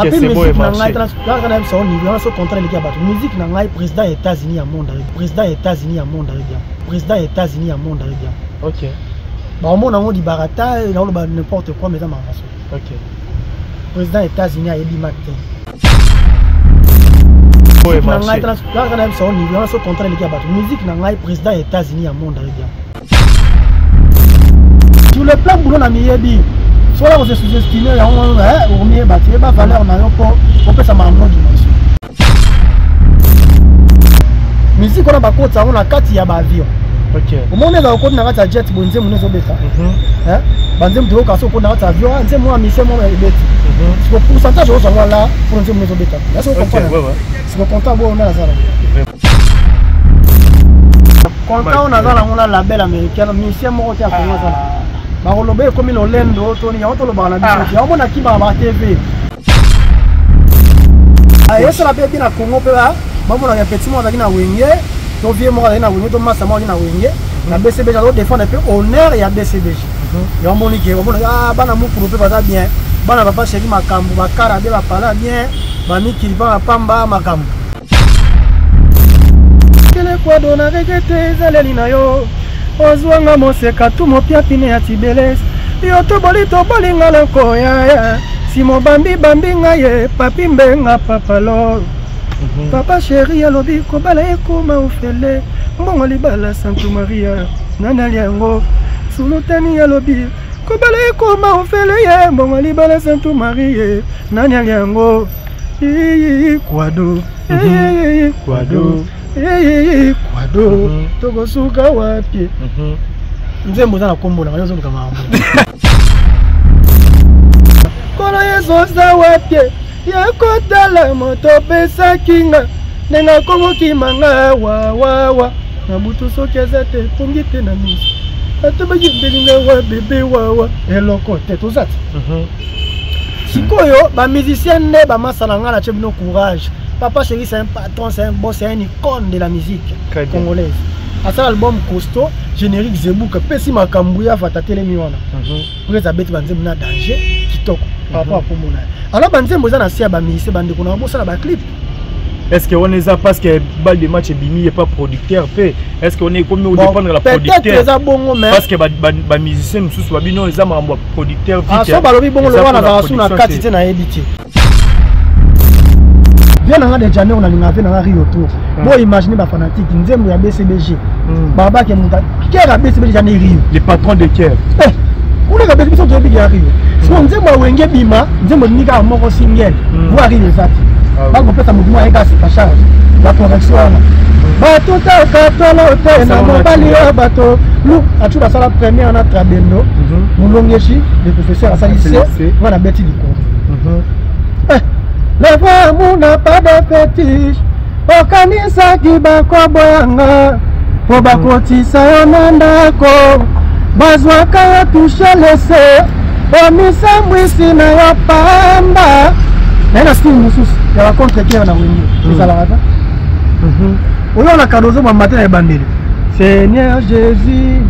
que c'est bon na ngai kaka na biso niveau wana so contrat eleki ya bato. Musique na ngai, président ya États-Unis ya monde ayebi, président ya États-Unis ya monde ayebi yango, président ya États-Unis ya monde ayebi yango. Baomona yango libarata, naoloba n'importe quoi, mais eza makambo so. Président ya États-Unis ayebi mak te. Na ngai kaka na biso niveau wana so contrat eleki ya bato. Musique na ngai, président ya États-Unis ya monde ayebi yango. Sur le plan boulot, na miyebi. Soki kose sous-estime yango, okomiyeba te. Yeba valeur na yo mpo opesa makambo dimension. Musique wana bakotisa yango na kati ya baavion. Omoni, ezala okoti na kati ya jet boye, nzembo ezobeta. Banzembo toyoka, so okoti na kati ya avion, nzembo mwa mission moko ebeti. Siko pourcentage ozwa ngo la mpo nzembo ezobeta. Siko comprendre, siko content boyo nde naza nango, content oyo naza nango na label américaine. Musicien moko te ya Kongo aza nango. Bakoloba ekomi lolendo toni yango, tolobaka na biso te. Yango mona kimaka ba TV esala mpe bi na Congo mpe bamonaka petit moko azalaki na Wenge, to vieux moko azalaki na Wenge, to masa moko azalaki na Wenge na BCBG, azodefendre mpe honneur ya BCBG. Yango moni ke bamona bana mokulu mpe baza bien, bana papa chéri, makambo bakara be bapala bien, bamikili mpa bapamba makambo kelekwado. Na regete ezaleli na yo, ozwanga moseka tu mopia pine ya tibeles yo toboli tobolinga loko yaya simo bambi bambi ngai ye papi mbenga papalo. Papa chéri alobi kobala ekoma ofele, mbongo libala Santu Maria nani yango. Sulutani alobi kobala ekoma ofele ye, mbongo libala Santu Marie nani yango. Kwado, kwado, kwado, tokosuka wapi? Nzembo oza na nkombo na ngai, ozoluka makambo. Nkolo Yesu oza wapi ya kotala moto opesaki nga ndenge akomokima nga wawawa na butu? Soki aza te, pongi te na miso, bato bayembeli nga wa bebe wawa, eloko te toza te. Sikoyo bamusicien nde bamasa na ngai, natie bino courage. Papa chéri, c'est un patron, c'est un boss, c'est un icône de la musique congolaise. Asala album costaud, générique Zebuka pesi makambo ya fata telemi wana. Prese abeti banzembo na danger, kitoko par rapport à kombo na ye. Alors banzembo eza na se ya bamusicien, bandeko na bosala baclip. Est ce que wana eza parce que balle de match ebimi ye pas producteur mpe? Est ce que wana ekomi odépendre la producteur? Eza bongo, mais parce que bamusicien mosusu babino eza makambo ya producteur. So balobi bongo, lokola nazala su na kati te, nayebi te. Vieux na nga de Janeiro, nalinga vieux na nga Rio Tour. Bo imagine bafanatique, nzembo ya BCBG babake moto kere ya BCBG jane Rio. Le patron de Ker. Kuna kabesi biso toyebi ya Rio. Siko nzembo ya Wenge bima, nzembo ebimi kaka moko single vo Rio eza te. Bakopesa motu moko ayeka sika charge ya correction wana. Batutaka tolo te na mobali ya bato lu acu basala première na Trabendo Molongeshi, le professeur asali se nga na beti likolo. Le vrai amour n'a pas de fétiche. Okanisaki bakoboyanga mpo bakotisa yo na ndako, bazwaka yo touche lese, omisambwisi na yo pamba. Naye na style mosusu ya bacontre cœur na Wenge ezalaka ta oyo na Cardozo Mwamba te na ebandeli. Seigneur Jésus,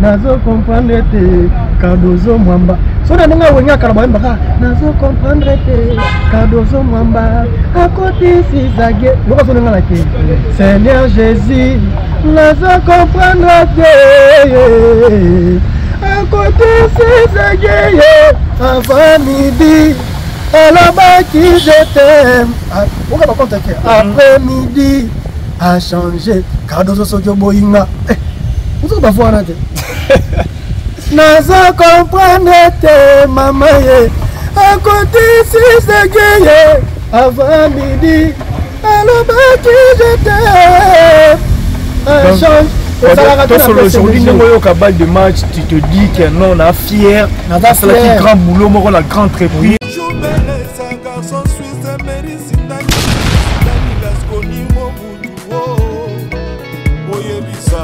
nazo comprendre te. Cardozo Mwamba so na ndenge Wenge akala bayembaka, nazo comprendre te. Cardozo Mwamba akotisi zage yoka so ndenge na ke Seigneur Jésus, nazo comprendre te, akotisi zage ye. Avant midi alobaki je t'aime, oka bacontre ke après midi a changé. Cardozo, soki oboyinga ozoka bavo wana te, naza comprendre te. Mama ye akotisi sege ye, avant midi alobaki je t'aime, change. Ezalaka aujourd'hui ndenge oyoka balle de match, tu te dis que non, na fier, asalaki grand boulot moko na grande entreprise. Garçon suisse Merisindani Lasconi Mobutu, oyebisa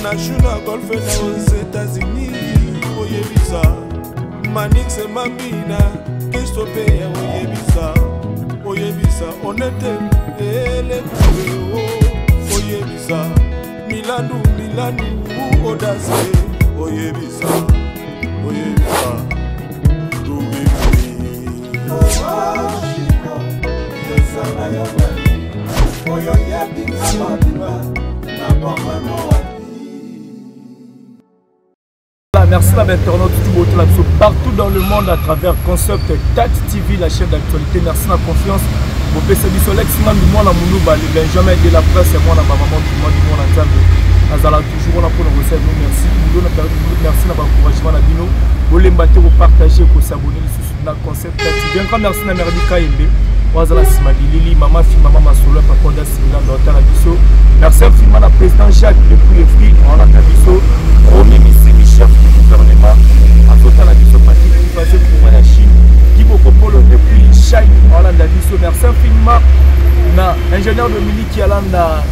Nashu na Golfe na aux États-Unis, oyebisa Manix Mambina Kristopeya, oyebisa, oyebisa Onete Elekue, oyebisa Milandu Milandu Odase, oyebisa, oyebisa. na yo nani oyo yebi nga mobimba na bomano wapi. Merci à internautes tout beauté là partout dans le monde à travers Concept Tat TV, la chaîne d'actualité. Merci la confiance. bopesa biso Lex Ngambi mwana muluba le Benjamin de la presse mwana ba maman du monde mwana Nzambe azala toujours wana mpona kosala bino. Merci boulot na période boulot, merci na baencouragement na bino, bolemba te kopartage, kosabonner lisusu na Concept Tat TV. Un grand merci na Merdi Kayembe oyo azala nsima bilili, mama fi mama masolo ya papa Oda Similando atala biso. Merci infiniment na président Jacques depuis le fruit aolanda biso, Romi Misimi, chef du gouvernement, azotala biso, Patrick Kifaso kuma ya Chine, Giboko Polo depuis Chine aolanda biso. Merci infiniment na ingénieur Dominique Yalanda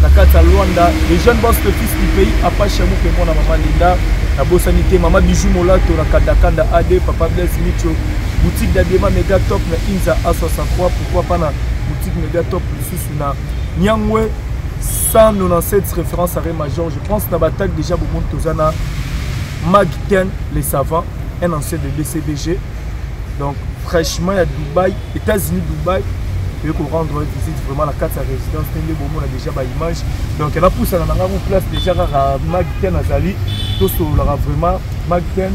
na kati ya Luanda, le jeune boss, le fils du pays Apache Moupe, mwana mama Linda, nabosani te mama Bijou Molato na Kandakanda AD, papa Blaise Micho, boutique d'habillement Mega Top na Inza A63, pourquoi pas na boutique Mega Top lisusu na Nyangwe 197 référence arrêt major. Je pense na bataque déjà bomoni toza na Mag 10 les savants, un ancien de BCBG, donc fraîchement ya Dubaï, États-Unis, Dubaï, oye korendre visite vraiment na kati ya résidence ndenge bomona déjà baimage. Donc napusana na ngango place déjà kaka Mag 10 azali, tosololaka vraiment. Mag 10,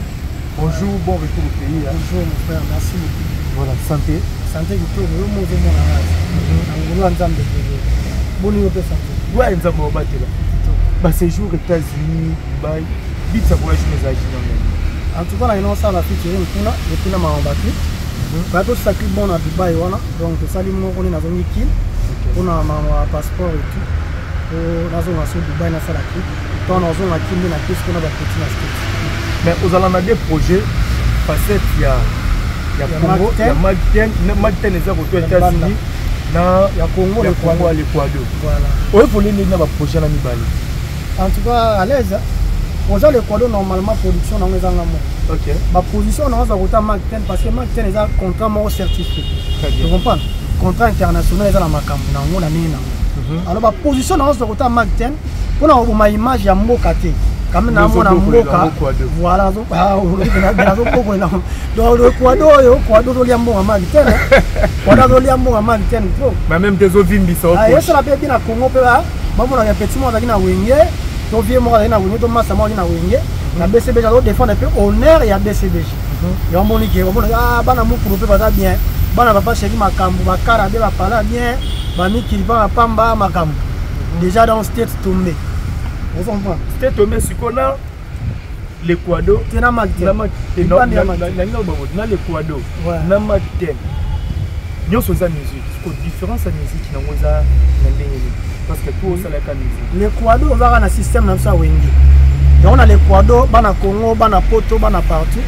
bonjour, bon retour au pays, hein. Bonjour mon frère, merci beaucoup. Voilà, santé? Santé kitoko, yo mo ozomona nga na ngolu ya Nzambe ebele. Boni yo mpe santé? Ouais, Nzambe obatela. Baséjour États-Unis, Dubaï, bitsa voyage ezalaki na ngai. En tout cas nakende kosala featuring kuna et puis na makambo baclip baya tosala clip bon na Dubai wana. Donc tosali moko nde nazongi Kin mpona makambo ya passeport et tout, po nazonga so Dubai nasala clip. Ntango nazonga Kin nde nakesi mpona bapeti na State. Mais ozala na des projets facette ya Congo ya Mag 10. Mag 10 eza koto États-Unis na ya Congo. Ya Congo ya l'Equador. Voilà. Oyo ndenge na baprojet na mibale? En tout cas à l'aise. Oza l'Equador, normalement production nango ezanga moko. Baposition nango eza kota Mag 10 parce que Mag 10 eza contrat moko certifié. Tu comprends? Contrat international eza na makambo nango na ndenge nango. Alors baposition nango eza kota Mag 10 mpona koboma image ya mboka te quand même. Namona mboka, voilà, nazobokolela. Donc l'Equador oyo, Equador ozolia mbongo ya Mag 10, Equador azolia mbongo ya Mag 10 trop. Mais même te ezovimbisa. Esala mpe bi na Congo mpe bamonaka petit moko azalaki na Wenge to vie moko azalaki na Wenge to masa moko azalaki na Wenge na BCBG, azodefendre mpe honneur ya BCBG. Yamoni ke bamona bana mokulu mpe baza bien, bana papa chéri, makambo bakara be bapala bien, bamikili mpa bapamba makambo déjà dans state tombé, ozo comprendre? State tombé sikoyo na l'Equador. Te, na Mag. Na l'Equador na Mag 10 nyonso eza musique. Siko différence ya musique nango eza na ndenge nini? Parce que to osalaka musique. L'Equador ozaka na système na biso ya Wenge yango. Na l'Equador, bana Congo, bana Poto, bana partout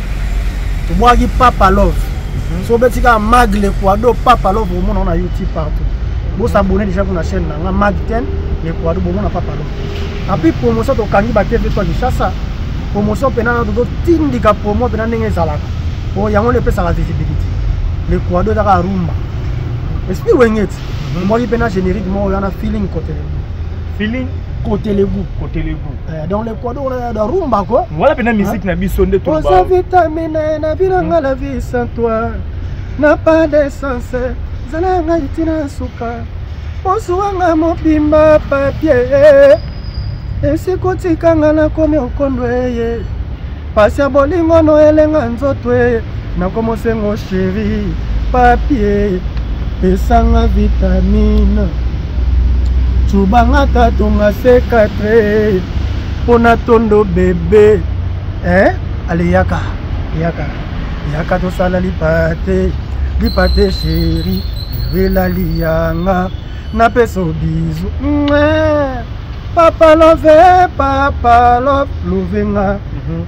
tobwaki Papa Love. So obeti kaka Mag l'Equador Papa Love, omona na YouTube partout. Bosabone déjà kuna chaîne nanga Mag 10 l'Equador, bomona Papa Love. Apui promotion, tokangi ba TV to Kinshasa, promotion mpena tozotindika promo mpena ndenge ezalaka po yango nde epesaka visibilité. L'Equador ezaka rumba, esprit Wenge ti omwaki mpe na générique moko wana, feeling côté le Feeling côté le goût. Côté le goût. Donc l'Equador wana da rumba quoi. Voilà mpena musique na biso nde. Oza vitamine na binanga, la vie sans toi n'a pas de sens. Zala ngai ntina suka, ozuwanga mobimba papier esika otikanga, nakomi okondo eye pasi ya bolingo no elenga nzoto eye nakomosengo chéri papier pesanga vitamine cubanga tatonga C4 mpona tondo bebe, eh? Ale yaka yaka yaka tosala lipate lipate chéri ewelali yanga napesa bizu. Papa Love, Papa Love, lovenga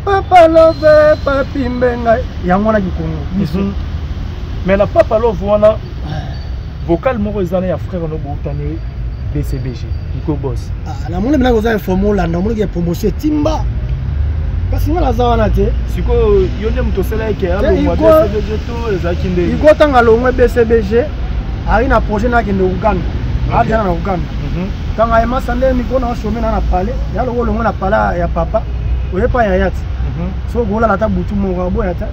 Papa Love, papi mbenga yango wana kikongo biso. Mais na Papa Love wana, vocal moko eza na ya frère no boutani BCBG, Nico Boss. Namoni mpenza koza informe, olanda omoniki ya promotion etimba kasi nga naza wana te. Sikoyo yo nde moto osalaki alongwa BCBG to ezalaki nde? Iko ntango alongwe BCBG, ayi na projet nakende Uganda, ajana na Uganda. Ntango ayemasa nde mikolo na chome na palais ya loko olongwe na palais ya papa oyepa yaya ti so okolala ata butu moko aboya ta.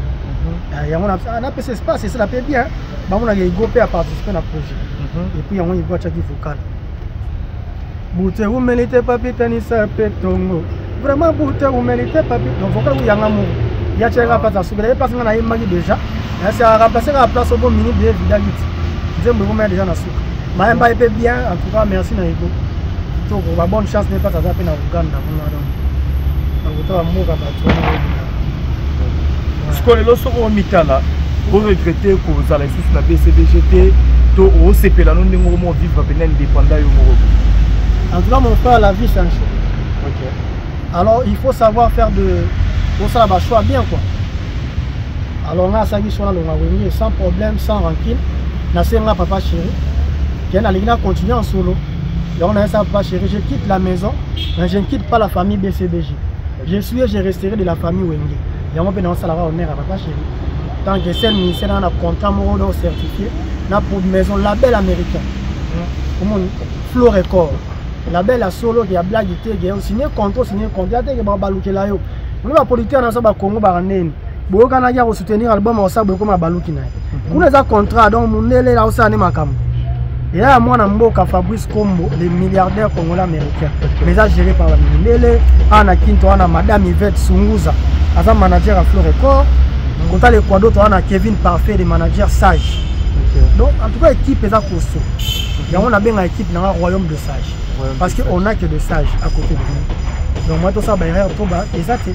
Yango napesa espace, esala mpe bien, bamonaka Ego mpe aparticipe na projet. Et puis yango Ego atiaki vocal. Bute umeli te papi, tanisa mpe tongo, vraiment bute umeli te papi. Donc vocal yanga moko ya tiaka place asukela ye, place nga nayembaki déjà, asi aremplace kaka place obo minute de evidaki ti nzembo ekomaya déjà na suka, mayemba ye mpe bien. En tout cas, merci na Ego, kitoko, ba bonne chance ne place aza mpe na Uganda kuna. Donc nakota bamboka bato wana oyebina. Sikoyo lelo, soki omitala, oregrete kozala lisusu na BCBG te, to osepela no ndenge okomo vivre pena indépendant yo moko? En tout cas, mon frère, la vie, c'est un choix. Alors il faut savoir faire de osala bachoix bien, quoi. Alors nga asalaki choix, nalonga Wenge sans problème, sans rancune. Nasenga papa chéri ke nalingi na continuer en solo. Yango nayesa papa chéri: je quitte la maison, mais je ne quitte pas la famille BCBG. Je suis et je resterai de la famille Wenge. Yango mpe naosalaka honneur ya papa chéri, tant que seul ministère na contrat moko do certifié na pour maison label américain, omoni, Flow Record, label ya solo, ya blague te, ke osigné contrat, osigné contrat te ke balukela yo. Oni baproducteur na biso bakongo baka ndeni boyokanaki ya kosoutenir album, osala boye, ekoma baluki na ye kuna. Eza contrat, donc mondele aosala nde makambo eya ya mwana mboka Fabrice Kombo, le milliardaire congolais américain, mais eza géré par bamindele. Awa na Kinto wana, madame Yvette Sunguza aza manager ya Flow Record. Kota l'Equador, to wana Kevin Parfait, le manager sage. Donc en tout cas, équipe eza costaud. Yango nabenga équipe nanga royaume de sage, parce que on a que de sages à côté de nous. Donc moi, tosala baerreur to ba eza te.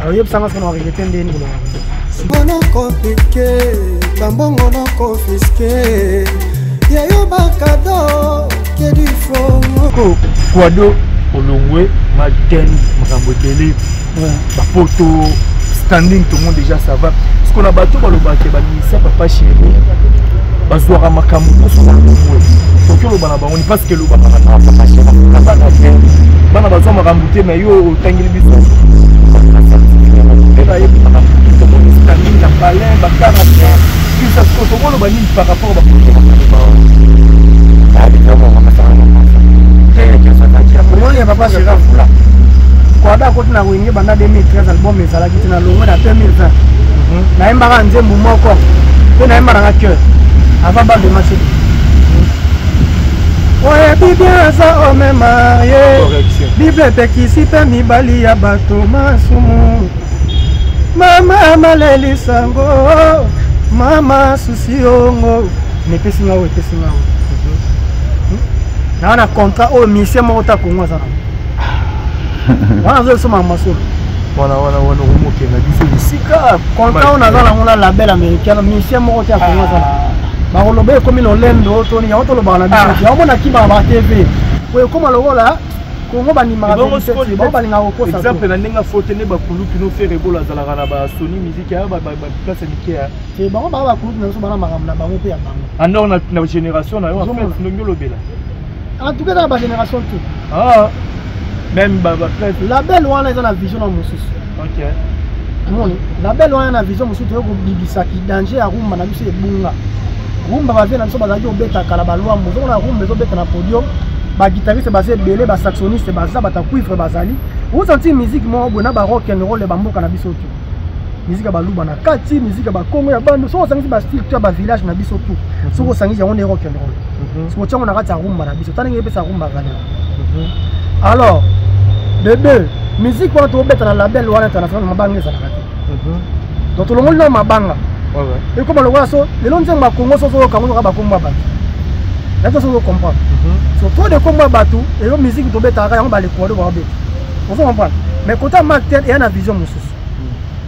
Alors yebisanga soki na regrete ndeni kolonga. Bono compliqué, bambongo no confisqué, yayo bacadeau ke du faux. Ko Kwado, olongwe maten, makambo ebele, bapoto standing, tout le monde déjà, ça va. Parce qu'on a bato balobaka bamisa papa chéri bazwaka makambo nyonso na longwe, soki oloba na bango ni parce que elobaka na papa chéri, bana te, bana bazwa makambo te, mais yo otangeli biso mpe nayebi makambo, tomoni standing na palin bakara te bisa. Siko tokoloba nini par rapport omoni ya papa chéri afula Kwada akoti na Wenge banda 2013, album ezalaki te. Na longwe na 2020, nayembaka nzembo moko mpe nayemba nanga cœur avant balle de match. Oyebi bien, aza homme marié, Bible epekisi mpe mibali ya bato masumu. Mama malelisango, mama susi yongo nepesi nga oyo, epesi nga oyo naa na contrat oyo musicien moko ta Kongo aza nango wana, azosomaka masolo. Wana wana wana okomokenda biso mosika. Contrat oyo naza nango na label américain, musicien moko te ya Kongo aza nango. Bakoloba ekomi lolendo toni, yango tolobaka na biso te. Yango mona kimaka ba TV oyo ekóma lokola Kongo bandimaka bango, balingaka kokosa. Exemple na ndenge afote nde bakulutu no Ferre Gola azalaka na basoni musique ya baplace ya mike ya Te, bango baa bakulutu na biso, bana makambo na bango mpe ya bango. Alors na génération na yo, en fait, ndongi olobela. En tout cas, eza na bagénération tout. Ah, même baplace. Label wana eza na vision na mosusu. Omoni, label wana na vision mosusu, toye kobibisaki danger ya rumba na biso ebunga. Rumba bavie na biso bazalaki kobeta kala, balwambo. Ozomona rumba ezobeta na podium, baguitariste baza ebele, basaxoniste baza, bato ya cuivre bazali, osanti musique moko boye na barock and roll ya bamboka na biso tu, musique ya baluba na kati, musique ya bakongo ya bandu. Soki osangisi bastyle to ya bavillage na biso tu, soki osangisi yango nde rock and roll. Soki otiango na kati ya rumba na biso, ta ndenge epesa rumba valeur. Alors de deux, musique wana tobeta na label wana international, mabanga ezalaka te. Donc tolongoli nao mabanga, ekoma lokola so lelo nzembo ya Kongo, so ozoyoka ngo, yoka bakombo ya bato nato, so ozocomprendre so trop de kombo ya bato. Elo musique tobetaka yango, balekuado baobeta, ozo comprendre. Mais kota Mark Ten eya na vision mosusu,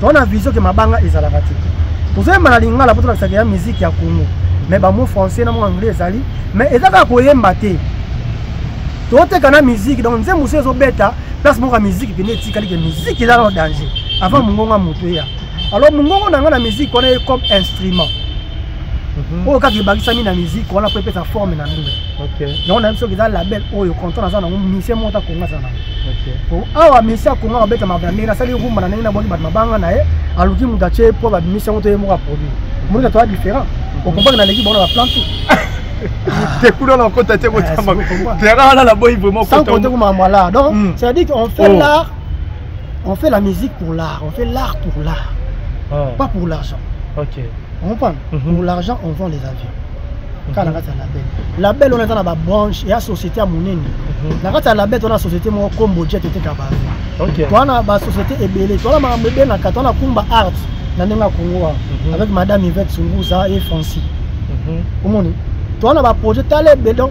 toza na vision ke mabanga ezalaka te. Tozoyemba na lingala po tolakisaka ya musique ya Congo, mais bamo français na mo anglais ezali, mais eza kaka koyemba te, toteka na musique. Donc nzembo mosusu ezobeta place moko ya musique pene, etikali ke musique eza na danger avant mongongo ya moto eya. Alors mongongo na nga na musique wana ye comme instrument oyo kaka ebakisami na musique wana po epesa forme na ndule. Yango nayebi soki eza label oyo contrat naza nango, musicien moko ta Kongo aza nango awa. Musicien ya Kongo abeta makambo na ndenge nasali rumba na ndenge nabwaki bato mabanga na ye, aluki moto atie po babimisi yango to ye moko aproduire. Moninga toya différent, okomprendre, naleki bango na baplan tout. Te, kuna na okota te, kotamba terrain wana na boyi vraiment. Sans compter comme l'art. Donc c'est à dire qu'on fait l'art, on fait la musique pour l'art, on fait l'art pour l'art. Ah. Pas pour l'argent. Ok. On comprend? Mhm. Pour l'argent, on vend les avions. Kaka na kati ya label. Label wana eza na babranche ya société ya monene. Na kati ya label toza na société moko Combo Jet eteka baavion. Toza na basociété ebele, toza na makambo ebele na kati. Toza na Kumba Art na ndenge ya Congo awa avec madame Yvette Sunguza et Francis. Omoni, toza na baprojet tala ebele. Donc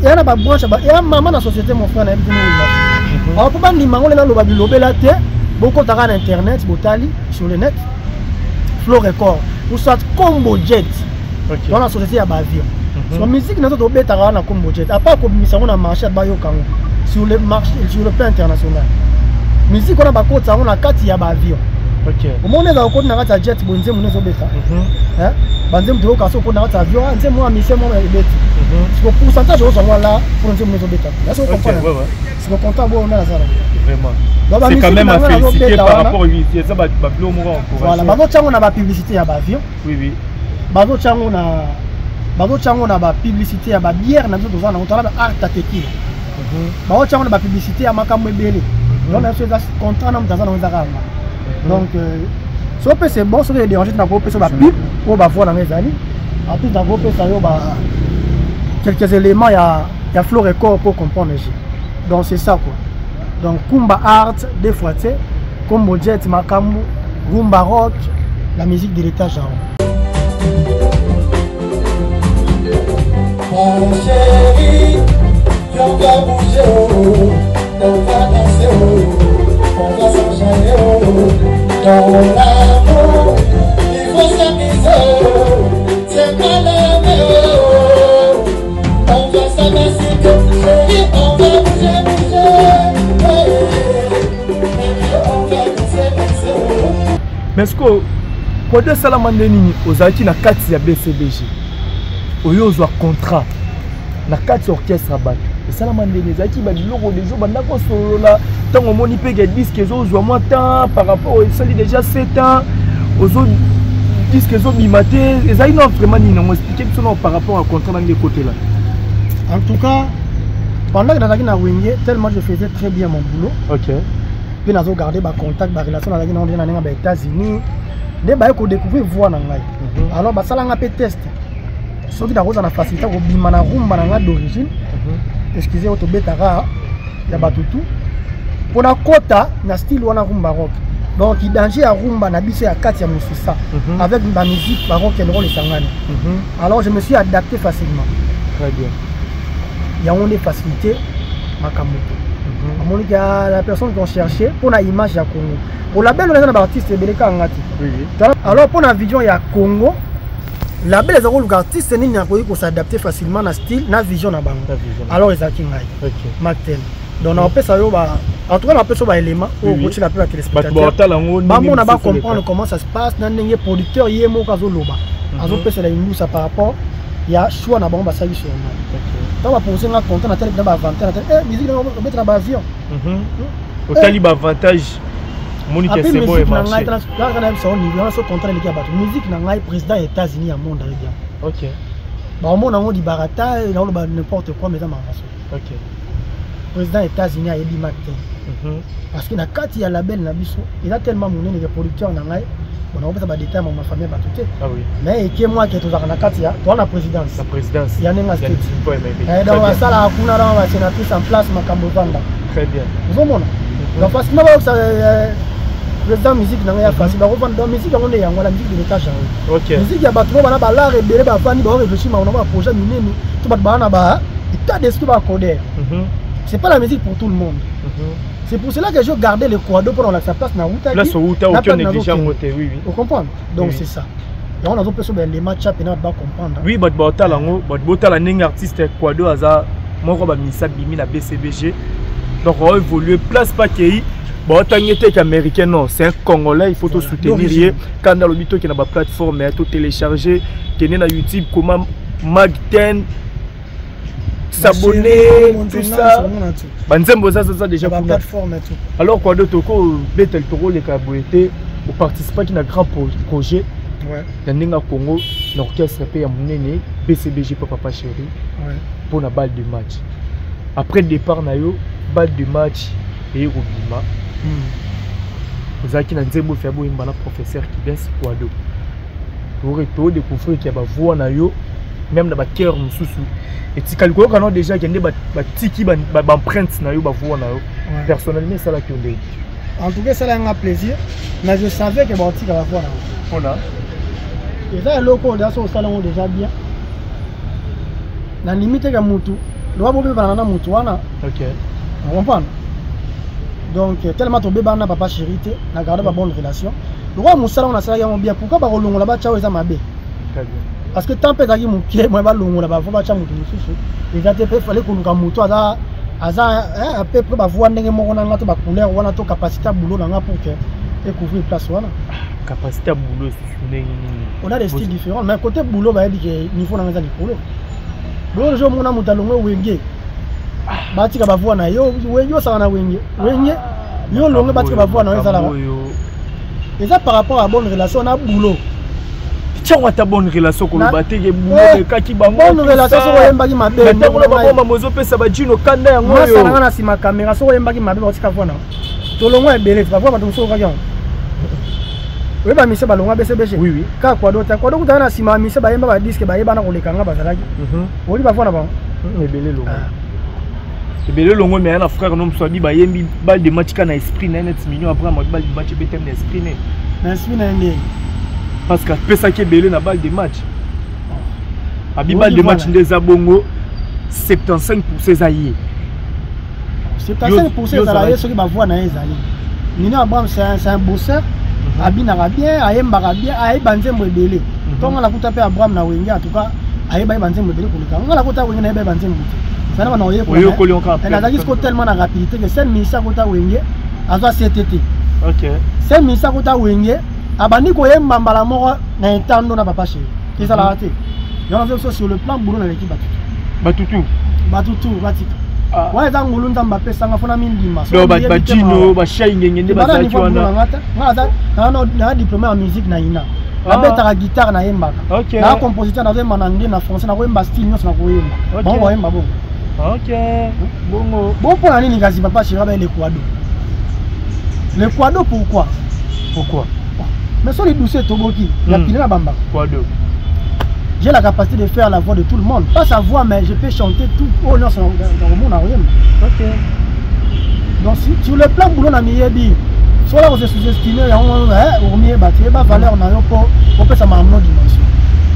eya na babranche, eya mama na société. Mon frère, nayebi tino. Alors mpo bandima yango, lelo aloba bilobela te, bokotaka na internet, botali sur le net Flow Record ou soit Combo Jet. Toza na société ya baavion. So musique na biso tobetaka wana na Combo Jet, à part kobimisa yango na marché, bayoka yango sur le marché, sur le plan international. Musique wana bakotisa yango na kati ya baavion. Omoni, ezala okoti na kati ya jet boye, nzembo nde ezobeta. Banzembo toyoka so okoti na kati ya avion, nzembo mwa mission moko ebeti. Siko pourcentage ozwa ngo la mpona nzembo nde ezobeta. Est-ce que comprendre? Siko content boyo nde nazala. Vraiment. C'est quand même à féliciter par rapport à ça, babilo moko encouragé. Voilà, bazotia yango na bapublicité ya baavion. Bazotia yango na bapublicité ya babière na biso toza nango, toza na baart ya tekila. Bazotia yango na bapublicité ya makambo ebele. Donc na biso eza contrat na moto aza nango, eza kaka nga. Donc so mpe c'est bon, soki edérange te, nakopesa bapub oyo bavoix nango ezali. En plus nakopesa yo ba quelques éléments ya Flow Record pour comprendre g. Donc c'est ça quoi. Donc Kumba Art deux fois te, Combo Jet, makambo rumba rock, la musique de l'état genre. Mon chéri, on va bouger, oh, on va danser, oh, on va s'enchaîner, oh. Dans l'amour, il faut s'amuser, oh, c'est pas la oh. On va s'amasser, chéri, on va bouger, bouger, hey, on va danser, danser, oh. Mais ce que kode esalama nde nini? Ozalaki na kati ya BCBG, oyo ozwa contrat na kati ya orchestre ya bato, esalama ndenge ezalaki babiloko deja banda kosolola. Ntango omoni mpe ke disque ezozwa mwa temps par rapport esali déjà 7 ans, ozo disque ezobima te, ezali no vraiment nini yango? Explique biso nao par rapport à contrat na nde ekotela. En tout cas, pendant que nazalaki na Wenge, tellement je faisais très bien mon boulot, mpe nazogarde bacontact, barelation nazalaki nango na ndenge ya baÉtats-Unis, nde baye kodécouvrir voix na ngai. Alors basalanga mpe test soki nakozala na facilité kobima na rumba na ngai d'origine, excuse, oyo tobetaka ya bato tu, mpo nakota na style wana rumba rock. Donc danger ya rumba na biso ya kati ya mosisa avec bamusique barock and roll esangani. Alors je me suis adapté facilement. Très bien. Yango nde facilité makambo te. Amoni ke la personne qu'on cherchait mpona image ya Congo, po label wana eza na baartiste ebele kaka nga te. Alors mpona vision ya Congo, label eza koluka artiste nini akoki kos'adapter facilement na style na vision na bango. Alors ezalaki ngai, Macten. Donc naopesa yo ba, en tout cas naopesa yo baélément oyo okotila mpe batéléspectateur bamona, bacomprendre comment ça se passe na ndenge producteur ye moko azoloba, azopesela indusa par rapport ya choix na bango basali sur ngai. Ntango bapose nga contrat na tele na baavantage na tele, musique obeta na baavion. Otali baavantage, omoni ke c'est bon, emarché. Kaka na biso niveau wana, so contrat eleki ya bato, musique na ngai, président ya États-Unis ya monde ayebi yango. Baomona yango libarata, naoloba n'importe quoi, mais eza makambo so. Président ya États-Unis ayebi Mak te, parce que na kati ya label na biso eza tellement monene ke producteur na ngai, bon, nakopesa badétail ma famille ya bato te, mais eke mwa ke tozalaka na kati ya, toza na présidence ya ndenge state. Donc asalaka kuna na basénatrice en place, makambo evanda. Ozomona, donc facilement bayokisa président musique na ngai ya facile, bakovanda. Donc musique yango nde yango, la musique de l'étage yango, musique ya bato mo bana balare ebele bavandi, baoréfléchir makambo na baprojet minene, to bato baa na ba état d'esprit bacoder. C'est pas la musique pour tout le monde. C'est pour cela que je gardais le Quado pour sa place na wuta. Place wuta, aucun négligé côté, oui. Vous comprenez? Donc c'est ça. Yango nazopesa baélément tia mpena bato bacomprendre. Oui, bato baotala yango, bato botala ndenge artiste Quado aza moko bamisa bimi na BCBG. Donc oévolue place pa kei, baotangi ete ke américain, non, c'est un Congolais, il faut to soutenir ye. Kanda alobi toke na baplateforme, to télécharger, kende na YouTube, koma Mag 10, s'abonner, tout ça, banzembo eza zaza déjà kuna. Alors Quado, toko betel, tokoleka boye te. Oparticipaki na grand projet na ndenge ya Congo, na orchestre mpe ya monene BCBG mpe Papa Chéri, mpona balle de match. Après départ na yo, balle de match eye kobima. Ozalaki na nzembo oyo boyemba na professeur Kibens Kwado. Todécouvrir ke bavoix na yo même na bachœur mosusu etikali koyoka nao déjà ke nde batiki baempreinte na yo, bavoix na yo personnellement esalaki yo ndenge? En tout cas, esalaki nga plaisir, mais je savais ke baotika bavoix na yo. Mpona? Eza eloko oyo so osala yango déjà bien, nandimi te ke mutu loba bobebana na mutu wana. Comprendre? Donc tellement tobebana na papa chéri te, na garde ba bonne relation. Lokola mosala ngo nasalaki yango bien, pourquoi bakolongola batya oyo eza mabe? Parce que temps mpe ezalaki moke, moye balongola bavoix batya motu mosusu eza te. Mpe fallait koluka motu aza à peu près bavoix ndenge moko na nga to bacouleur wana to capacité ya boulot na nga pour que ecouvrir place wana. Capacité ya boulot esusu ndenge nini? On a des styles différents, mais côté boulot bayebi ke niveau na nga eza likolo. Boulot, jo omona moto alongwe Wenge, batika bavoix na yo. Wenge osaka na Wenge, Wenge yo olongwe, batika bavoix na yo. Ezalaka eza par rapport à bonne relation na boulot. Tiango ata bonne relation, koloba te ke boulot ekaki bango. Bonne relation, soki oyembaki mabe. Ntango na baboma ozopesa bajino kanda yango. Oyo nanga na nsima caméra, soki oyembaki mabe, bakotika voix na tolongwa ebele. Bavoix bato mosusu okaki yango, oyeba mise balongwa BCBG. Oui, oui. Kaka Kwado te. Kwado kutana na nsima ya mise, bayemba badisques, bayebana koleka nga bazalaki. Oyebi bavoix na bango? Ebele longo, ebele longo. Me ya na frère no mosu abi bayembi balle de match ka na esprit na ye neti Mignon Abraham abi balle de match ebetami na esprit ne. Na esprit na ye ndenge? Parce que apesaki ebele na balle de match. Abi balle de match nde eza bongo, 75 eza ye. 75 ezala ye soki bavoix na ye ezali. Nino Abraham, c'est un bosseur, abinaka bien, ayembaka bien, ayeba nzembo ebele. Ntongo nakuta mpe Abraham na Wenge, en tout cas ayeba yeba nzembo ebele koleka nga. Nakota Wenge, nayeba yeba nzembo te, sana bana oyekola. Nazalaki siko tellement na rapidité que seul ministre akota Wenge azwa CTT. Seul ministre akota Wenge, abandi koyemba mbala moko na etando na papa chéri. Ezalaka te yango. Nazo biso sur le plan boulot, naleki batutu. Batutu. Batutu batika wana, eza ngulu Nzambe apesanga fona mindima. Bajino bashai ngenge nde bazalaki wana. Nga na diplôme ya musique na ina, nabetaka guitare, nayembaka, na compositeur, nazoyemba na anglais, na français, nakoyemba style nyonso, nakoyemba bango bayemba bongo. Ok, bongo. Bon, mpona nini kasi papa chéri abaye le Kwado? Le Kwado, pourquoi? Pourquoi? Mais so lidusu etoboki ya pine na bambaka. Kwado. J'ai la capacité de faire la voix de tout le monde, pas sa voix, mais je peux chanter tout oyo nyonso nakomona oyemba. Donc sur le plan boulot na miyebi, soki kose sous-estimer yango, okomiyeba te, yeba valeur na yo mpo opesa makambo dimension.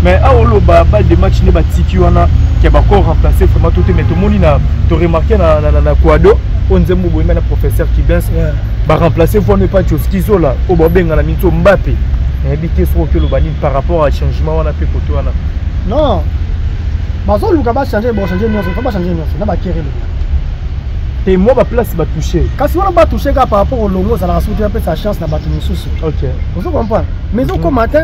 Mais awa oloba balle de match nde batiki wana ke bako remplacer vraiment to te. Mais tomoni na toremarquer na Kwado oyo nzembo boyemba na professeur Kibens, baremplace voix no epa Joski Zola oyo babengana minso Mbape. Nayebi te soki oki oloba nini par rapport à changement wana mpe kote wana. Non, bazoluka bachange, bochange nyonso, faut bachange nyonso na bakere loka. Te, mwa baplace batouche. Kasi wana batouche kaka par rapport olongo ozalaka soki te, apesa chance na bato mosusu. Ozo comprendre? Mais ezokoma te,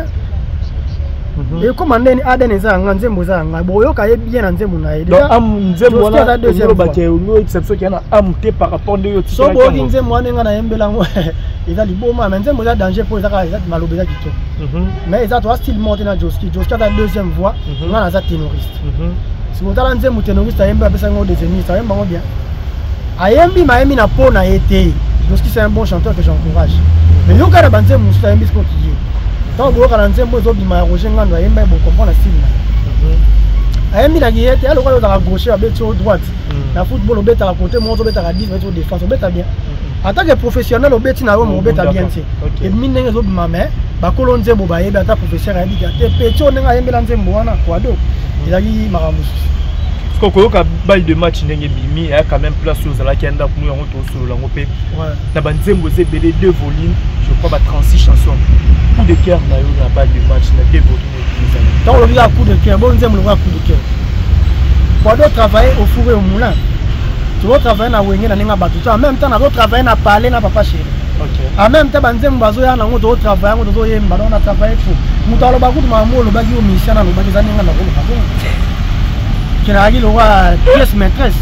ekoma ndeni ADN eza yanga, nzembo eza yanga, boyoka ye bien na nzembo na ye. Nzembo wana olobaki oyebisa biso kia na ame te par rapport nde yo. So boyoki nzembo wana, nga nayembela yango, eza liboma. Mais nzembo eza danger mpo eza kaka maloba eza kitoko, mais eza toa style moko te na Joski. Joski aza deuxième voix, nga naza ténoriste. Sikoyo otala nzembo ténoriste ayembi, apesa yango deuxièmiste, ayemba yango bien, ayembi mayembi na po na ye te. Joski, c'est un bon chanteur que j'encourage, mais yoka na banzembo mosusu ayembi. Sikoyo kiye ntango boyoka na nzembo ezobima ya Roger Ngando ayemba, bocomprendre style na ye. Ayembilaki ye te, alokola ozalaka gaucher, abeti yo droite. Na football obetaka côté moko, ozobetaka 10, obeti défense, obeta bien. En tant que professionnel, obeti na yo mo obeta bien te, ebimi ndenge ezobima. Mais bakolo nzembo bayebi, ata professeur ayebi te peti oyo ndenge ayembela nzembo wana Kwado ezalaki makambo mosusu. Parce koyoka balle de match ndenge ebimi, eya quand même place oyo ozalaki ya ndako no yango, tosolola yango mpe na banzembo eza ebele, deux volumes je crois, ba 36 chansons. Coup de cœur na yo na balle de match na deux volumes ezali? Ntango olobi kaka coup de cœur, bo nzembo lokola coup de cœur, Kwado travailler au four et au moulin, tozotravaille na Wenge na ndenge ya bato to, en même temps nazotravaille na palais na papa chéri. En même temps banzembo bazoya nango, tozotravaille yango, tozoyemba. Donc na travaille fo moto aloba kutu makambo olobaki yo musicien, nalobaki eza ndenge nakoloba bongo, kenakaki lokwa pièce maîtresse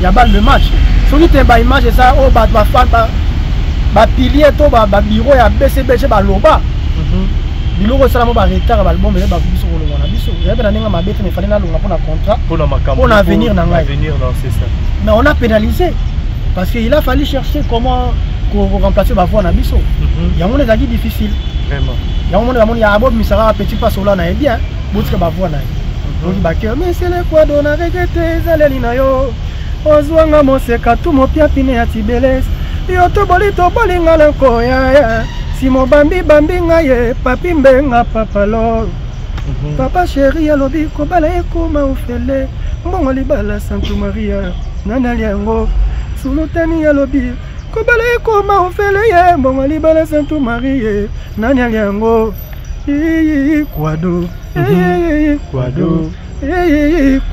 ya balle de match. Soki te baimage eza oyo bato bapilier to babureau ya BCBG baloba biloko esalamo, baretard ya baalbum eza biso kolongwa na biso, eza mpe na ndenge mabe te. Mais fallait nalonga mpona contrat, mpona avenir na ngai. Mais on a pénalisé. Parce que il a fallu chercher comment koremplacer bavoix na biso. Yango wana ezalaki difficile. Vraiment. Yango moni bamoni ya abobimisaka petit pasola na ye bien, botika bavoix na ye. Oki bakeo mesele kwado na regrete ezaleli na yo, ozwanga moseka tu mopia pine ya tibeles, yo toboli tobolinga lokoya si mobambi bambi ngai ye papi mbenga papalo. Papa chéri alobi kobala ekoma ofele, mbongo libala Santu Maria nanali yango. Sulutani alobi kobala ekoma ofele ye, mbongo libala Santu Marie nani ali yango. Kwado, kwado,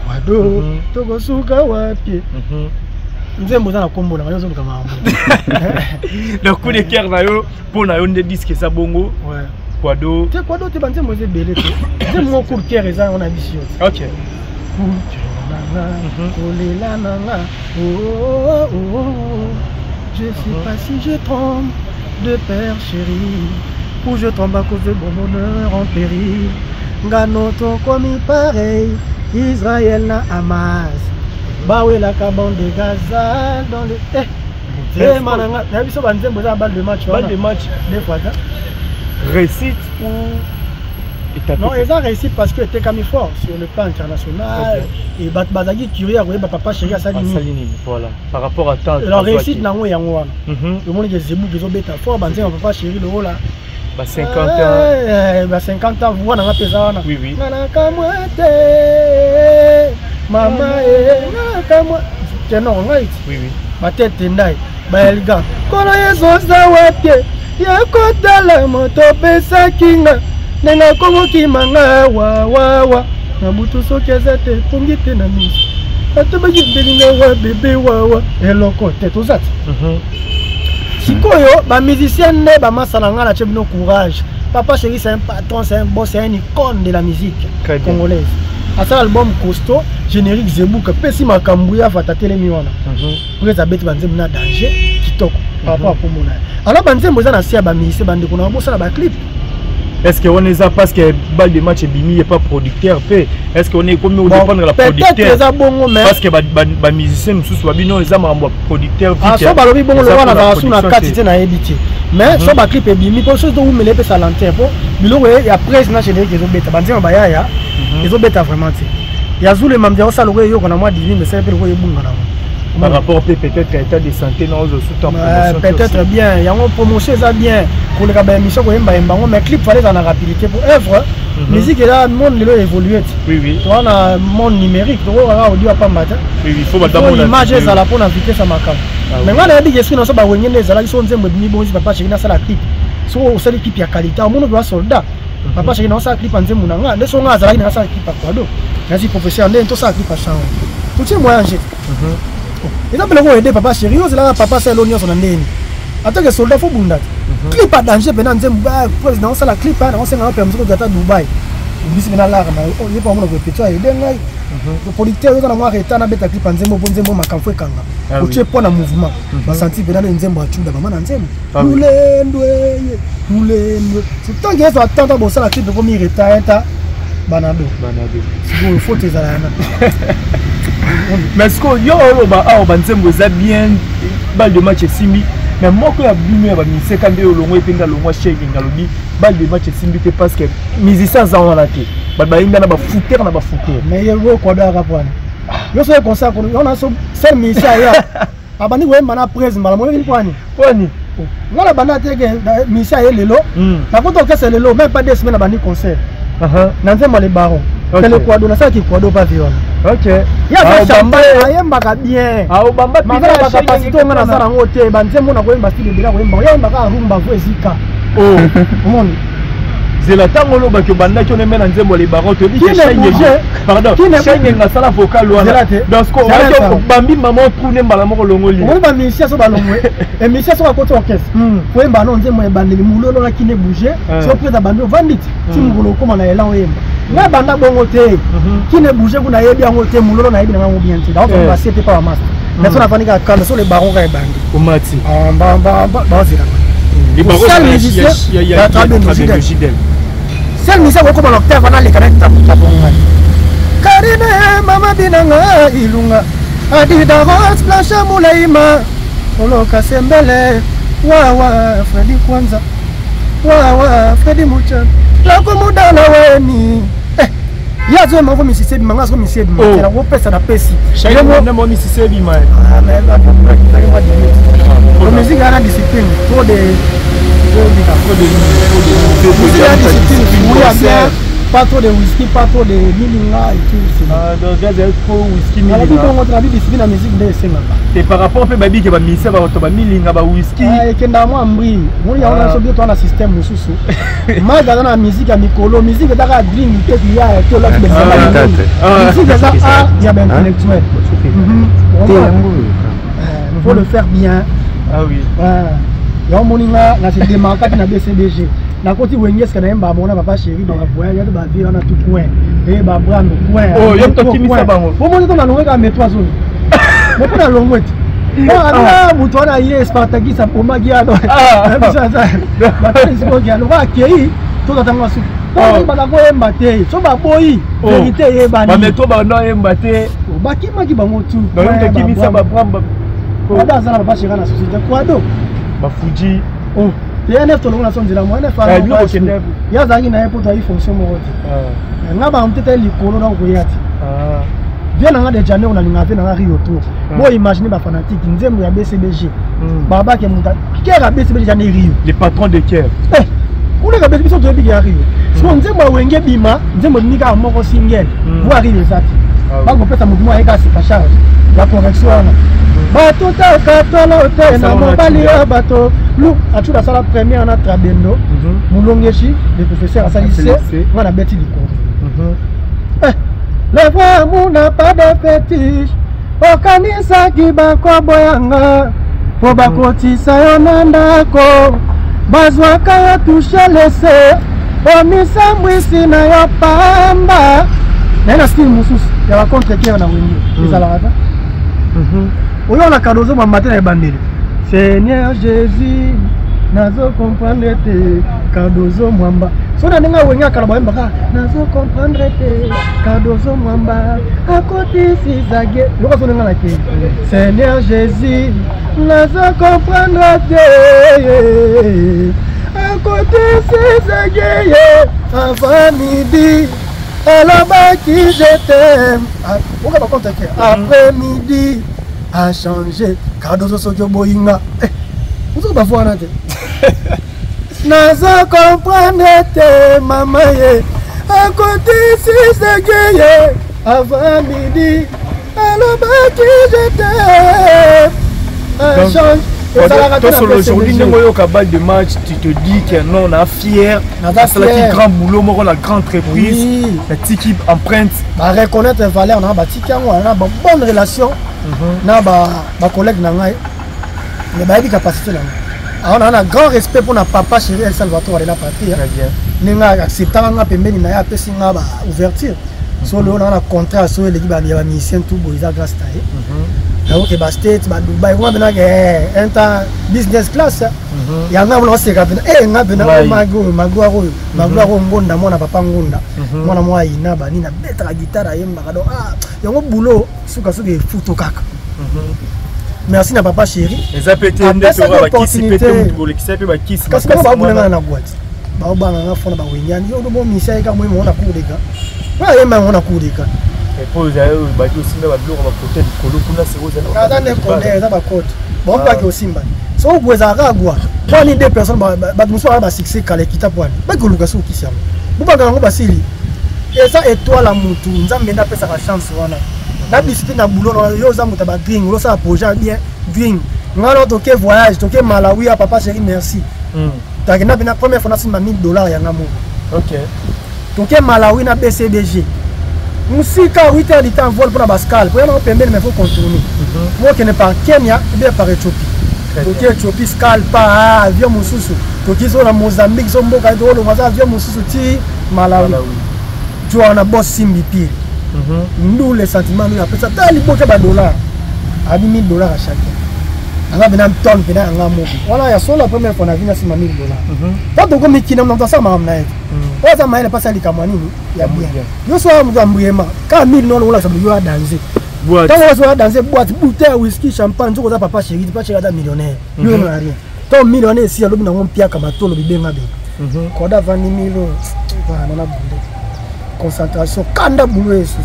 kwado, tokosuka wapi? Nzembo oza na kombo na yo, ozoluka makambo. Na coup de cœur na yo, mpo na yo nde disque eza bongo. Kwado te, kwado te, banzembo eza ebele te. Nzembo moko coup de cœur eza yango na biso yo te. Coup de cœur nanga, kolela nanga, oh, oh, oh. Je sais pas si je tremble de père chéri ou je tremble à cause de mon bonheur en péril. Ngano tokomi pareil Israël na Hamas, bawelaka bande de Gaza dans le eh motema na nga na biso. Banzembo eza na balle de match. Balle de match. Deux fois ta. Réussite ou étape? Non, eza réussite parce que etekami fort sur le plan international. Et bato bazalaki curieux ya koyeba papa chéri asali asali nini. Nini, voilà, par rapport à temps. Alors réussite nango yango wana, omoni ke zebuki ezobeta fort, banzembo ya papa chéri lokola ba 50 ans. Ba 50 ans, voix nanga mpe eza wana. Oui. Nga nakamwa te mama e, nga nakamwa tenor ngai ti. Batete ndai baelga nkolo Yesu oza wapi ya kotala moto opesaki nga ndenge akomokima nga wawawa na butu, soki aza te pongi te na miso, bato bakembeli nga wa bebe wawa eloko te toza te. Sikoyo bamusicien nde bamasala nga na tie bino courage. Papa chéri, c'est un patron, c'est un boss, c'est un icône de la musique Très bien. congolaise. Asala album costaud, générique zebuka pesi makambo ya fata telemi wana. Prese abeti banzembo na danger kitoko par rapport à kombo na ye. Alors banzembo eza na se ya bamusicien, bandeko na bosala baclip. Est ce que wana eza parce que balle de match ebimi ye pas producteur mpe? Est ce que wana ekomi odépendre la Peut-être. producteur? Eza bongo, mais parce que bamusicien mosusu babino eza makambo ya producteur. Ah, so balobi bongo lokola nazala su na kati te, nayebi te, mais so baclip ebimi mpo soki towumela epesa lenteur, mpo biloko ya presse na générique ezobeta, banzembo bayaya ezobeta vraiment te. Ya zulema mdia osala lokola eyoko na mwa dimi mesala mpe lokola ebunga nango. Par rapport mpe peut-être à état de santé na ozo suta. Peut-être bien yango promotion eza bien koleka baémission koyembayemba yango, mais clip fallait ezala na rapidité po œuvre musique eza monde lelo évolue te. Toza na monde numérique, tokokaka audio apamba te. Oui, il faut bato bamona image vidéo. Ezala mpona vitesse ya makambo. Mais ngai nayebi ke soki na so bawenge nde ezalaki so nzembo ebimi bonzi, papa chéri nasala clip, so osali clip ya qualité, omoni oyo soldat papa chéri naosala clip ya nzembo na nga nde so nga azalaki nasala clip ya kwado nasi professeur nde tosala clip ya chango totie moyen nje eza biloko oyo ede papa chéri. Yo ozelaka papa asala elo nyonso na ndeni atake soldat fo bunda te. Clip ya danger mpena nzembo président osala clip naosenga permission kozwa ata Dubai obisi mpena lara na ye mpo amona koepetio aide ngai producteur oza na mwa retard nabeta clip ya nzembo mpo nzembo makambo fo ekanga. Otie mpo na mouvement basanti mpena nde nzembo acuda mama na nzembo. Lulendwe ye lulendwe tant que yeso atanta bosala clip ekomi retard ta banado. Banado. Sikoyo faute ezala yana. Mais sikoyo yo oloba awa banzembo eza bien, balle de match esimbi, mais moko ya bino ya bamiseka nde olongwa epe nde alongwa sheking alobi balle de match esimbi te parce que musicien aza wana te, bato bayembi na bafutere na bafutere. Mais ye oyo kwado ayaka pwana yo soki concert wana so seul musicien aya abandi koyemba na prese mbala moyoki mpwani. Pwani. Nga na banda te ke musicien aye lelo, nakota orchestre lelo, même pas 2 semaines abandi concert na nzembo le baron. Pele kwado nasalaki kwado pa vi wana. Ye aza chanteur, ayembaka bien. Obamba. Maza na bacapacité oyo nga nasala yango te. Banzembo na koyemba style ebele akoyemba, ye ayembaka rumba vo ezika omoni. Zela, ntango olobaki obandaki onembe na nzembo le baron, toyebi Qui ne bougeait, pardon qui ne Shenge asala vocal Zela wana. te. Donc Zela te. obambi mama otrune mbala moko olongoli. Omoni bamusicien so balongwe, émission so bakoti orchestre koyemba no nzembo ebandeli mololo na kine bouge. So prese abandi ovandi ti ti mokolo okóma na elan oyemba. Ngai banda bongo te, kine bouge kuna nayebi yango te, mololo nayebi na ngango bien te. Daofase te pa bamaster, mais so nafandi kaka kanda so le baron kaka ebandi. Omati. Baozelanga. Le baron. Seul musicien, ya Trabendo Trabendo Gidel. Gidel. Seul musicien okóma na octave wana aleka na tapo ngai Karine mama binanga ilunga adida rose blanche mulaima. Oloka sembele wawa Fredi Kwanza wawa Fredi Mucha lakomudala weni eh, ye azoyemba ngo misisi ebima nga azo misisi ebima Oh. te nakopesa na pesi mo misisi ebima. Musique wana discipline trop de musique ya discipline, fruit ya bien, pas trop de whisky, pas trop de milinga et tout, c'est Donc gaz trop whisky, nalobi milinga. bongo tolabi discipline na musique nde esengaka. Et par rapport mpe babike bamisia bato bamilinga bawhisky. Ah, ekendaka mwa mbri moni yango na biso bio toa na système mosusu. Mike aza na musique ya mikolo, musique ezaka drink te, kiya te olaki. Musique eza art ya baintellectuel. Faut le faire bien. Ah oui. Yango moni nga na se démarquaki na BCBG, nakoti Wenge eske nayemba bango na Papa Chéri, bavoyage to bavie wana tout coin e babrando coin. Oh, yo tokimisa bango. Bomoni to nalongwe kaka metro azoni me mpo nalongwe te aa moto wana ye Spartakis abomaki ano batalisikoki aloko akei tozatanga masuku banda koyemba te so baboyi vérité eyebani. Bametro banda oyemba te. Bakimaki bango tu. Tokimisa babramba. Kwado aza na Papa Chéri na société Kwado. Bafuji. Oh, te nf tolongo na so nzela mo nf ye azalaki na ye mpo toyaki fonction moko te. Nga bango te te likolo na koya te vie na nga de Janeiro, nalinga vie na nga Rio tour. Bo imagine bafanatike nzembo ya BCBG babake moto kere ya BCBG jane Rio. Les patrons de cœur. Kuna biso biso toyebi ya Rio siko nzembo ya Wenge bima, nzembo ebimi kaka moko single vo Rio eza te. Bakopesa motu moko ayeka sika charge ya correction wana batutaka tolo te na mobali ya bato lu acuda asala première na Trabendo Molongeshi, le professeur asali se nga na beti likolo. Le vrai amour n'a pas de fétiche. Okanisaki bakoboyanga mpo bakotisa yo na ndako, bazwaka yo touche lese omisambwisi na yo pamba naye na style mosusu ya bacontre cœur na Wenge ezalaka ta oyo na Kadozo mwamba te na ebandeli. Seigneur Jésus, nazo comprendre te Kadozo Mwamba so na ndenge awenge akala bayembaka nazo comprendre te Kadozo Mwamba akotisi zage yoka so ndenge na ke Seigneur Jésus, nazo comprendre te akotisi zage ye avant midi alobaki je t'aime oka bacontre ke après midi a changé. Kadozo soki oboyinga ozoki bafo wana te naza comprendre te mama ye akotisi seke ye avant midi alobaki je t'aime change. Ezalaka aujourd'hui ndenge oyoka balle de match, tu te dis que non, na fier, asalaki grand boulot moko na grande entreprise, natiki empreinte. Bareconnaître valeur na batiki yango na babonne relation na bacollègue na ngai, mais bayebi capacité na ngai. Alors naa na grand respect mpona Papa Chéri El Salvatore de la Patrie, ndenge acceptaka nga pembeni na ye, apesi nga baouverture. So lelo naa na contrat so eleki ya bamusicien tout boye, eza grâce na ye. Nakoke bastate badubai kuna mpenake un temps business class yanga mona oseka mpena e nga mpena oyo magloire, oyo magloire oyo Ngonda, mwana papa Ngonda, mwana mwa ayina banini abetaka guitare, ayembaka. Donc yango boulot sukasuka efuto kaka. Merci na Papa Chéri. Eza pe te nde toka bakisi pe te, mutu bolekisa mpe bakisi. Kasi bango babulanga na boîte, baobanganga fona bawenyani yo bo misia ye kaka moyema ngo na cour deka oyo ayemba yango na cour deka. Po ozali baki osimba babiloko bakote likolo kuna seko. Eza nde code, eza bacode bango baki osimba soki gwa ezalaka kaka gwa pwani deux personnes. Bato mosusu baka basuccès kala ekita pwani baki koluka soki okisi yango bobanga yango basili eza étoile ya mutu. Nzambe nde apesaka chance wana na discipline na boulot na yo. Oza moto ya badring, olosala projet ya bien drink. Ngai na toke voyage, toke Malawi ya Papa Chéri, merci. Takenda mpena première fois nasimba 1000 $ yanga moko. Toke Malawi na BCBG mosika, 8 heures du temps vol mpona bascale po yango pembeni, mais faut contourner po okende par Kenya ou par Éthiopie. Toke Éthiopie, scale pa avion mosusu, toki so na Mozambique, so mboka tokolonga so avion mosusu ti Malawi. Ti wana bos simbi pire ndule sentiment nini apesa ta liboke badollar abi 1000 $ à chacun. Anga mpena tonne mpena yanga moko wana ya solo, la première fois na vie nasima 1000 $. Po tokomi kina moto asala makambo na ye te, oyo aza mayele mpasi ya likambo ya nini ya bien. Yo so moto ya mbuyema kaka 1000 nono olakisa yo ya danger. Ntango ozoya danse boîte, bouteille ya whisky, champagne, nzoko oza papa chéri, papa chéri aza millionnaire, yo na rien. Ntango millionnaire esi alobi nango mpiaka matolo bibenga benga koda avandi milo nana bunde concentration kanda bulo esusu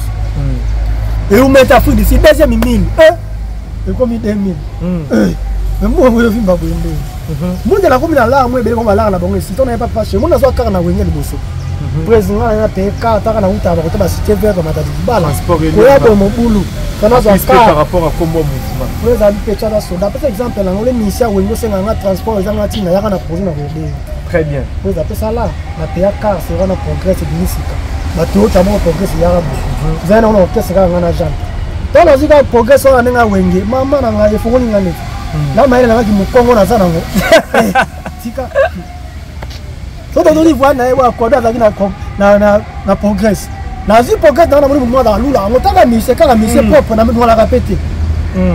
eumeta Afrique du Sud deuxième mille, ekomi 2000, mbongo eyovimba boye nde mbundela akomi na lar mo ebele ko balaka na bango esi to na ye papa chéri mo nazwa kaka na Wenge liboso. Président na paye car taka na uta bakota ba Cité Verte, Matadi Kibala, koya boye mobulu. Nazwa par rapport à kombo mouvement. Oyo ezali mpe tya soda apesa exemple nango le misia Wenge osenga nga transport ezanga ntina yaka na projet na koyede. Très bien. Oyo apesa la na peya car c'est wana progrès ebimi sika bato moko progrès eyaka boye ezali nango na orchestre kaka nga na Jean to nazwi kaka progrès wana ndenge awenge mama na ngai efongoli nga neti na mayele nangaki mokongo naza nango tika so tozoli voi na ye wa kodo azalaki na progrès. Nazwi progrès nanga namoni momo azala lula yango taka mise kaka mise propre namwalaka mpe te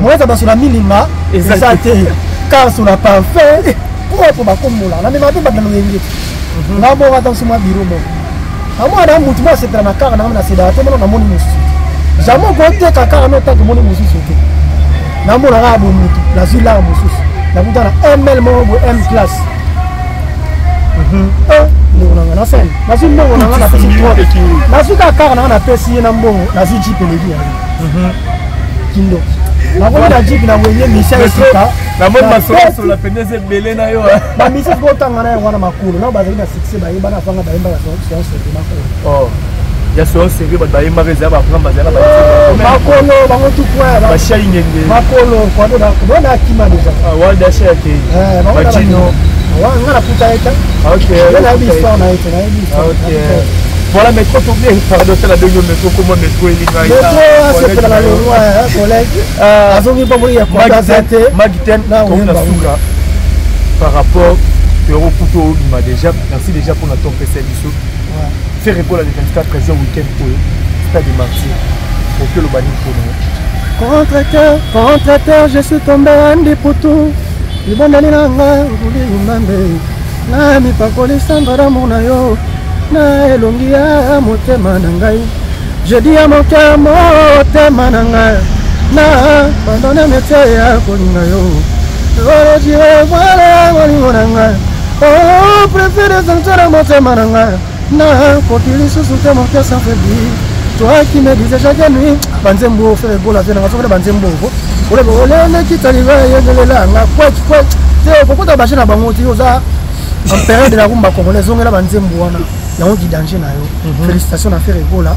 moyeza basola milinga eza te car sola parfum propre bakombola namema mpe bato na loyenge te nga moko ata mosu mwa biro moko amwana mutu mo asepela na kaka nanga nasedaka te mona namoni mosusu te jamais okoteka kaka no otake omoni mosusu te namona kaka bo mutu nazwi lar mosusu nakuta na ml moko boye m classe ndeko nanga nasali nazwi mbongo nanga napesi nazwi kaka kaka nanga napesi ye na mbongo nazwi jeep eleki yango kindoki nakomi na jeep na Wenge misia esika. Namoni masolosola pene eza ebele na yo. Bamisia sikoyo otanga na yango wana makolo nao bazali na succès bayebana afanga bayembaka séance makolo ya séance sérieux bato bayembaka eza baprend bazala. Makolo bango tout point. Bashai ngenge. Makolo kwado na akima déjà. Wada shai ake bajino. Nga nakuta ye te, nayebi histoire na ye te, nayebi histoire. Voilà, métro tourné, pardon, c'est la deuxième métro, comment métro elinga. Métro asepela na lelo collègue azongi mpo ya koaza te. Magiten tomi na suka par rapport toyoko kutu obima déjà. Merci déjà mpona ton pesa biso Ferre Gola le 24 juin week-end oyo stade de Martyr oki oloba nini mpona yo? Contre cœur, contre terre, je suis tombé andi putu libondeli na nga nguli mbambe na mipakoli cendre d'amour na yo na elongi ya motema na ngai. Je dis à mon cœur motema na ngai na pardonne métier ya kolinga yo voilà bolingo na ngai oh préféré sanctuaire motema na ngai na koki lisusu te. Mon cœur s'affaiblit, toi qui me disais chaque nuit banzembo Ferre Gola ve nanga sokona banzembo olelekita liva yezelelanga kwek kwek te kokota bashe na bango ti oza empereur de la rumba congolais ezongela banzembo wana yango ki danger na yo. Félicitation na Ferre Gola,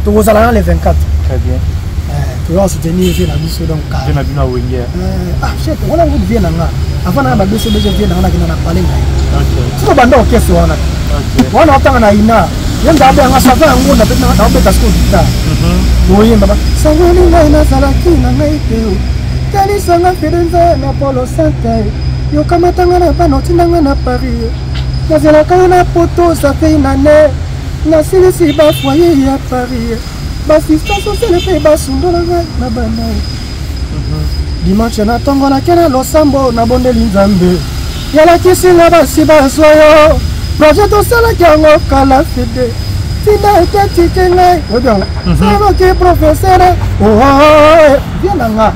tokozala na le 24. Très bien. Toza soutenir vie na biso donc. Vie na bino Awenge. Ah chef wana ngo vie na nga avant na ba BCBG vie na nga nakenda na palais na ye siko banda orchestre wana wana otanga na ina ye nzambe yanga sava yango naobeta siko guitare boyemba ba sangoli ngai nazalaki na ngai te talisanga Firenze na Polo Sante yokamatanga na bana otindanga na Paris nazelaka yo na poto safei na ne nasilisi bafoyer ya Paris basista sociale mpe basundola ngai na bana. Dimanche na ntongo nake na losambo nabondeli Nzambe yalakisi nga basi bazwa yo projet tosalaki yango kala fide tinda etetike ngai oyebi yango saloki professeur vie na nga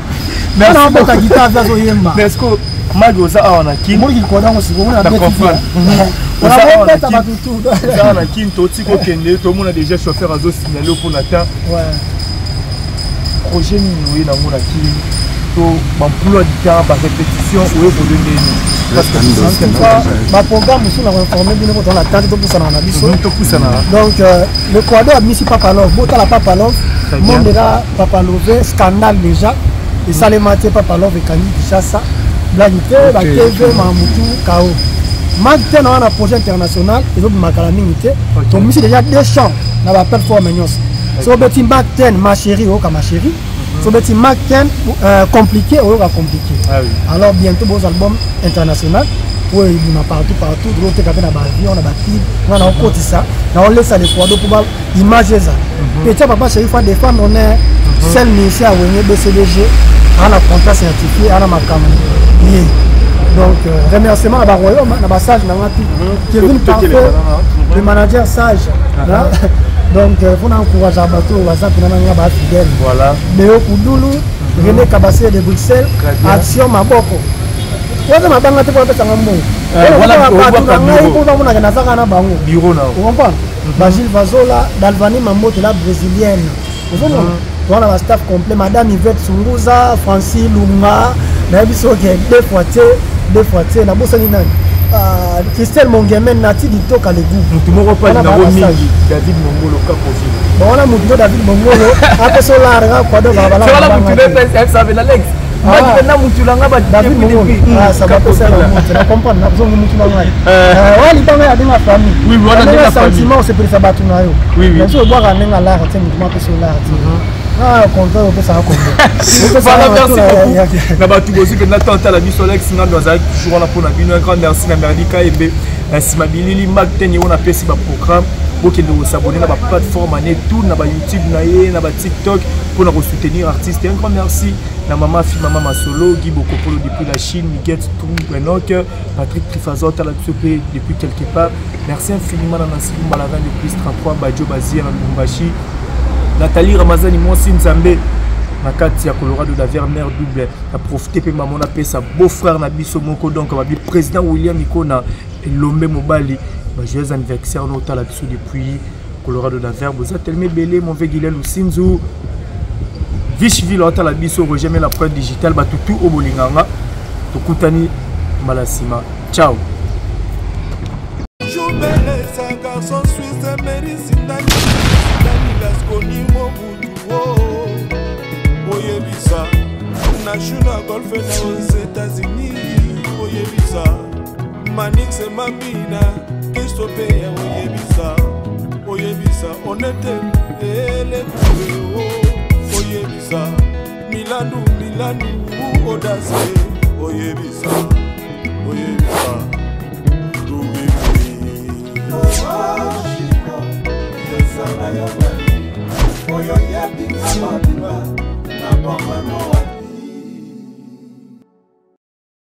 naobeta guitare azoyemba. Magi oza awa na Kin. Moniki kodango sikoyo. Obeta bato. Oza na Kin toti kokende tomona déjà chauffeur azosignale mpona temps. Projet nini oye nango na Kin to baemploi du temps barépétition oye kode ndeni? Parce que baprogramme mosusu na koinforme bino po tona tante topusanaka na biso. Topusanaka. Donc le Quado abimisi Papa Love, botala Papa Love monde eza Papa Love scandale déjà esalema te. Papa Love ekangi Kinshasa blague te batv mamutu kao mag te na wana projet international ezobima kala mingi te. Tobimisi déjà deux chants na baplateforme nyonso. So obeti Mag 10 ma chérie oyoka ma chérie, so obeti Mag 10 compliqué oyoka compliqué. Alors bientôt bozwa album international oyo ebima partout partout tozoteka mpe na baavion na bapib nga na okotisa na olesa le Quado mpo image eza petit papa chéri faut défendre honneur seul ministère Wenge BCBG ana contrat certifié ana makambo ye. Donc remerciement na baroyaume na basage na nga tout Kevin Parfait, le manager sage. Donc faut na encourager bato oyo baza mpena na nga, ba fidèle. Voilà. Deo Kudulu, René Kabasele de Bruxelles. Très bien. Action Maboko waza mabanga te mpo apesanga mbongo. Voilà, bato na obwaka ngai bureau. mpo bamonaka nazaka na bango. Bureau na ocomprendre, Bagile Vazola, Dalvani Mambote, la brésilienne, ozomona towana ba staff complet, Madame Yvette Sunguza, Francis Lunga, nayebi soki deux fois te, deux fois te, nabosani nani. Ah, Christelle Mongemen, Nati Ditoka Legu. Motu moko mpe Wana alingango ba mingi, passage. David Mongolo Kakoville. Bon, wana motu no David Mongolo apesa olarga kwado. Wana motu nepesabela Alex Ah. na motu nanga. David Mongolo, ah, ça va pesa la moto na comprendre, nazongi motu na ngai. Wana libanga ya ndenge ya famille. Oui, wana ndenge ya famille. Sentiment osepelisa bato na yo. Oui. So obwaka ndenge alara te, motu mapesa olara te. Ah, contraire, opesaka kombo. Voilà, merci beaucoup na bato bozwi mpenza tantala biso. Alex Ngando azalaki toujours wana mpona bino. Un grand merci na Merdi Kayembe na nsima bilili, Mak Teni oyo napesi baprogramme. Bokende kosabone na baplateforme ane tout, na bayoutube na ye, na batiktok, mpona kosoutenir artiste. Un grand merci na mama fi, mama Masolo, Guy Bokopolo depuis la Chine, Miguel Trumbenok, Patrick Trifazor tala biso mpe depuis quelque part. Merci infiniment na Nansi Lumba, la reine de plus 33, Badio Bazia na Lubumbashi, Nathalie Ramazani mwasi Nzambe na kati ya Colorado Davier, mare double. Na profite mpe mama napesa beau frère na biso moko, donc babi président William Ikona Elombe mobali, ba joyeux anniversaire no otala biso depuis Colorado Davier. Boza telema ebele, mon ve Gilel Lusinzu Vishville otala biso, Roger Mela Prod Digital, batutu oyo bolinganga. Tokutani mbala nsima, ciao. Jubelesa garçon suisse Meri Sindani Lasconi Mobutu o oyebisa Nashu na golfe na aux États-Unis, oyebisa Manix Mambina Kristopeya, oyebisa, oyebisa Onete Elekue o oyebisa Milandu Milandu Odase, oyebisa, oyebisa Ezala yo nani oyo yebinga mobimba na bomoi.